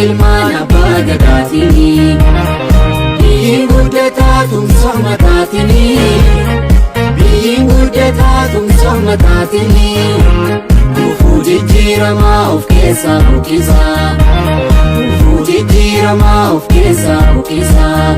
Ilmaan abbaa gadaatini. Biyyiin guddataa tumsa ummataatini. Biyyiin guddataa tumsa ummataatini. Gufuu jijjiiramaa of keessaa buqqisaa. Gufuu jijjiiramaa of keessaa buqqisaa.